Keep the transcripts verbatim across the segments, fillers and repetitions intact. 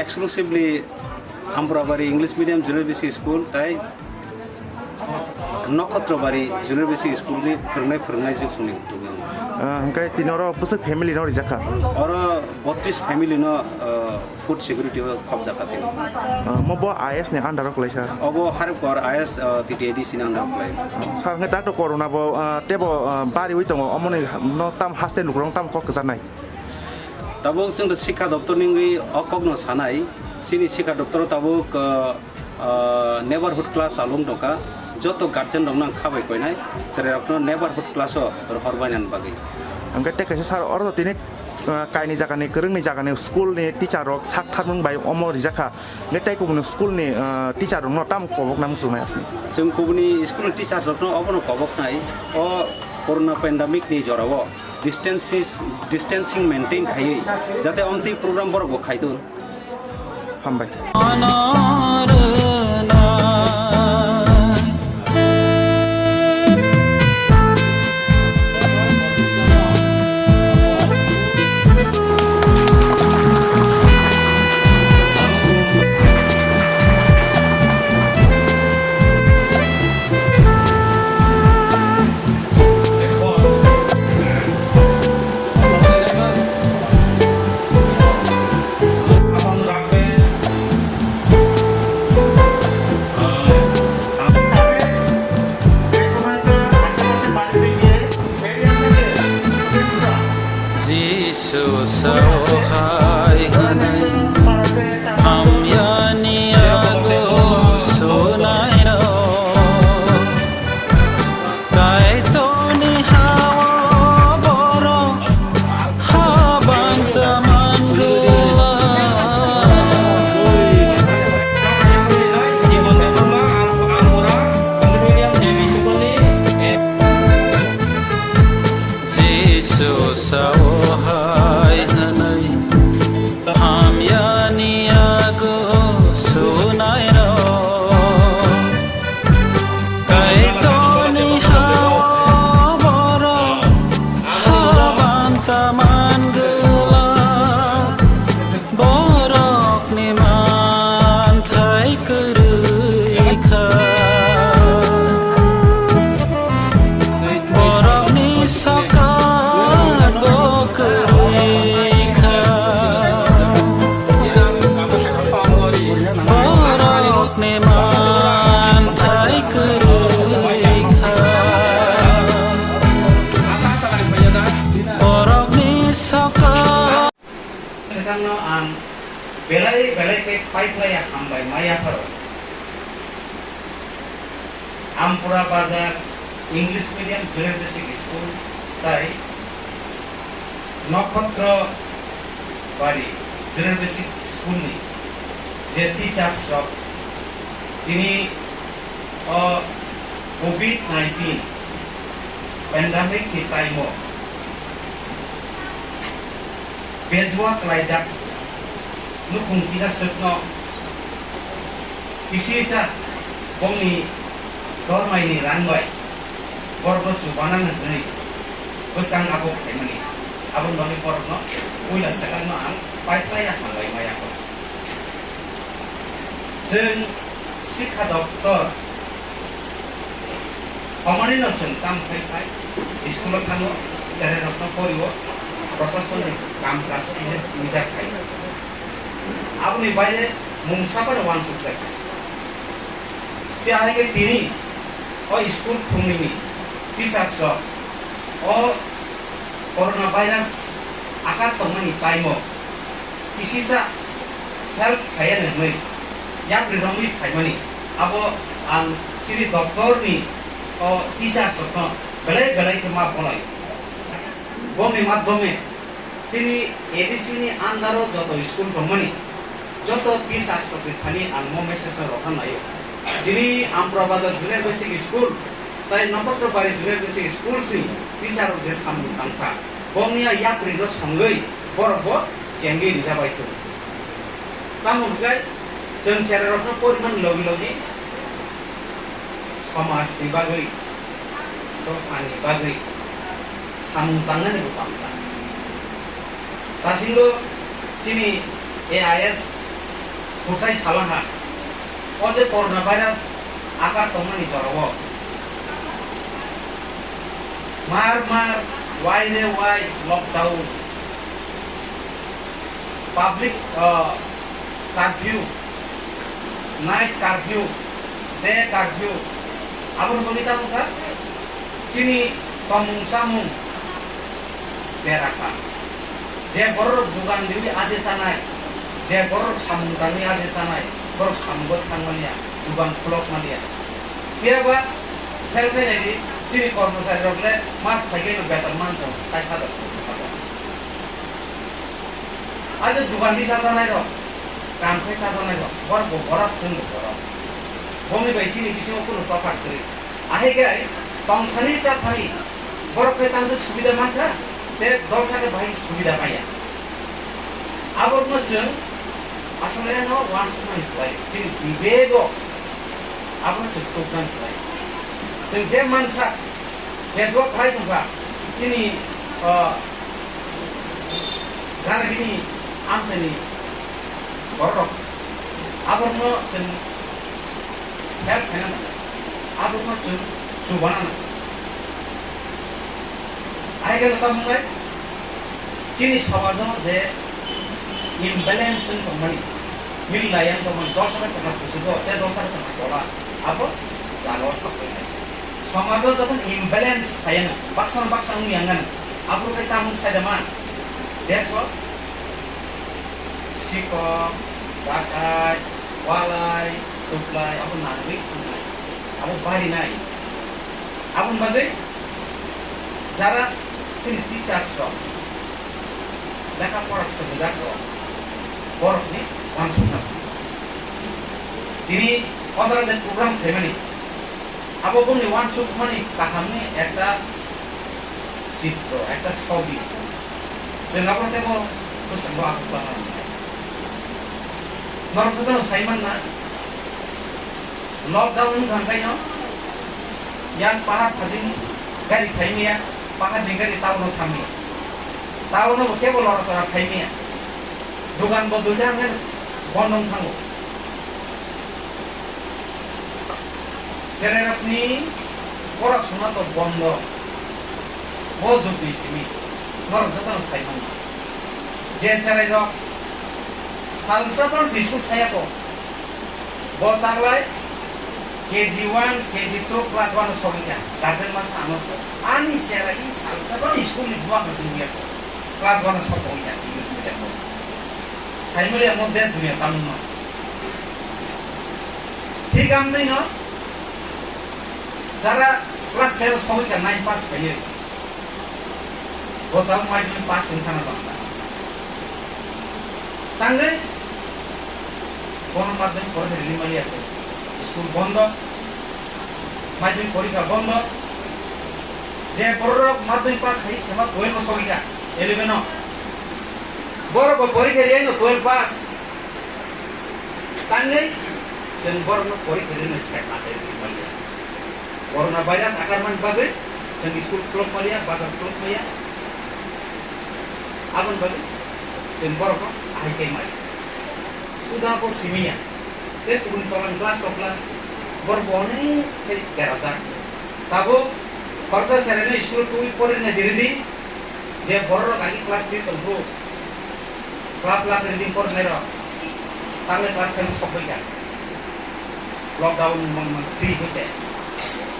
Exclusively Amprabari English Medium Junior Basic School tai Nokhotrobari Junior Basic School ni phwrwngnai phwrwngnai jwk songni tubui ang. Ah, hwnkhe tini oro bwswk family no rijak kha? Oro botris family no, ah, food security o khopjak kha tini. Ah, mo bo I A S ni under o kwlai sir? Obo Haripur I A S, ah, T T A D C ni under o kwlai. Sir, hwnkhe dato corona bo, ah, tebo, ah, bariwi tongo, omoni no tam haste lukurok tam kok kwcharnai? Tabuk chwng sikha doptor ni wngwi o kokno sanai, chini sikha doptor o tabuk, ah, ah, neighborhood class chalung tongkha, joto guardian rokno ang khabai koinai, chwrairokno neighborhood class o rohor bainani bagwi. Hwnkhe tei kaisa sir, oro tini, ah, kaini jagani, kwrwngni jagani school ni teacher rok sak tharmung bai omo rijak kha, hwnkhe tei kubuni school ni, ah, teacher rokno tamo kobokna muchungnai aswk? Chwng kubuni school ni teacher rokno obono koboknai, o corona pandemic ni jorao distancing, distancing maintain khaiwi jate omtwi program borok bo khaitun. Hambai. Jisu sao hai hwnwi hamyani yago sunairok. Kaitorni ha-o borok habang tamangwla. Jisu sao hai hwnwi hamyani yago sunairok. Kaitorni ha-o borok habang tamangwla, borokni manthai kwrwi kha. Borokni sokat bo kwrwi kha. Borokni manthai kwrwi kha. Borokni sokat. Swkangno ang belai belai khe paiphlaiya hambai ma yapharo. Ampura Bazar English Medium Junior Basic School tai Nokhotrobari Junior Basic School ni je teachers rok tini o covid nineteen pandemic ni time o bejua kwlaijak nukhung kisa swkno kisi kisa bongni dormaini rang bai borokno chubanang hwnwi bwsang abo khaimani. Aboni bagwi borokno puila swkangno ang paiphlaiya hambai maya kho. Chwng sikha doptor Omonino chwng tamo khai phai, school-o thango, cherairokno porio, prosasonni kam kaisa kisa wijak khai. Aboni baire mungsa phano uansukjak. Tei hai khe tini o school phungnini teachers rok o corona virus akar tongmani time-o kisisa help khaiya hwnwi yapri romwi phaimani. Abo ang chini doptorni o teachers rokno belai belai khe ma bolai. Bongni madhyome chini A D C ni under o joto school tongmani joto teachers rokni thani ang mo message no rwkha naio. Tini Ampura Bazar Junior Basic School tai Nokhotrobari Junior Basic School si teacher rok je samung tangkha, bongni a yapri no songwi borok bo chengwi rijabai tongo. Tamo hwnkhe chwng cherairokno poriman logi logi somajni bagwi, dophani bagwi samung tangnani bo bangkha. Dasingo chini A I S Kwchai salaha, o je corona virus akar tongmani jorao mar mar, wai re wai, lockdown, public, ah, curfew, night curfew, day curfew, aboni bagwi tamo kha chini tongmung chamung bera kha. Je borok dugan riwi aje chanai, je borok samung tanwi aje chanai, borok samungo thang manya, dugan khulok manya. Phiya ba phel phainai di chini kormochari rok le mas phaikhe no beton man tong, sai hajar tong. Aje dugan di chajanai rok, kam khai chajanai rok, borok bo borok, chwng bo borok. Boni bai chini bisingo kunu topar kwrwi. Ahai khe tongthani chathani borok khe tamo subida mankha, tei dolsa khe bahai subida maya. Aborokno chwng aswkno wansukmani khlai, chini bibego abono chwng tuknani khlai. Chwng je mansa bejwak khlai tongkha, chini, ah, ganagini amchaini bororok, aborokno chwng help khaina nango, aborokno chwng chubana nango. Ahai khe tamo wngnai, chini somajo je imbalance wng tongmani, mil laiya wng tongmani, dolsa khe tongma kuchugo, tei dolsa khe tongma tola, abo jagao thok wngnai. Somajo jokhon imbalance phaiyano, baksa baksa wngya wngano, abo khe tamo saida man, deso sikok, dakai, walai, suklai, abo nangwi thangnai, abo barinai. Aboni bagwi jara chini teachers rok, lekha pora swrwngjak rok, borokni uansukna tini o jaga je program khaimani, abo bongni uansukmani kahamni ekta chitro, ekta sobi. Chwng abo teibo bwskango abo kwlangma. Norok jotono sai manna, lockdown wngkha khaino yang pahar phasing gari phaimaya, paharni gari town-o thammaya. Town-o bo kebo lora chora phaimaya. Dugan bo duida hwnkhe bondo wng thango. Cherairokni porasuna to bondo. Bo jugni simi norok jotono sai mano. Je cherairok salsa phano school thaya kho, bo taklai K G one, K G two, class one o sogwi kha. Guardian masa ano sa, ani cherai salsa phano school ni buwa khe tongya kho. Class one o sok tongya, English medium o. Saimali amo desh duniya tamungma. Thik amtwi no, jara class ten o sogwi kha, nine pass khaiwi. Bo tabuk madhyamik pass wng khana bangkha. Tangwi bono madhyamik porikha rili maliya se. School bondo, madhyamik porikha bondo. Je borok madhyamik pass khai sema twelve o sogwi kha, eleven o. Borok bo porikha riyai no twelve pass. Tangwi chwng borokno porikha rwna se asai rwmaliya. Corona virus akarmani bagwi chwng school khulok maliya, bazar khulok maliya. Aboni bagwi chwng borokno ahai khe maliya. Suda bo simiya. Tei kubuni tolani class rok la borok bo onek khe berajak. Tabuk khoroksa cheraino school twi porinai di rwdi. Je borok rok agi class three tongphuru, club club reading porinai rok, tangwi class five sokbai kha. Lockdown mang mang three hoite.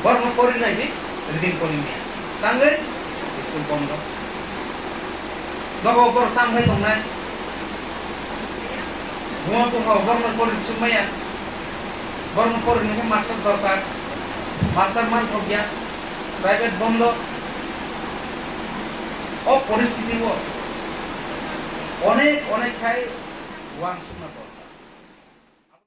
Borok no porinai di, reading porinai. Tangwi school bondo. Nogo borok tangwi tongnai. Buma bupha borok no porin sukmaya. Borok no porinai khe master dorkar. Master man thokya. Private bondo. O poristiti o onek onek khai uansukna tongo.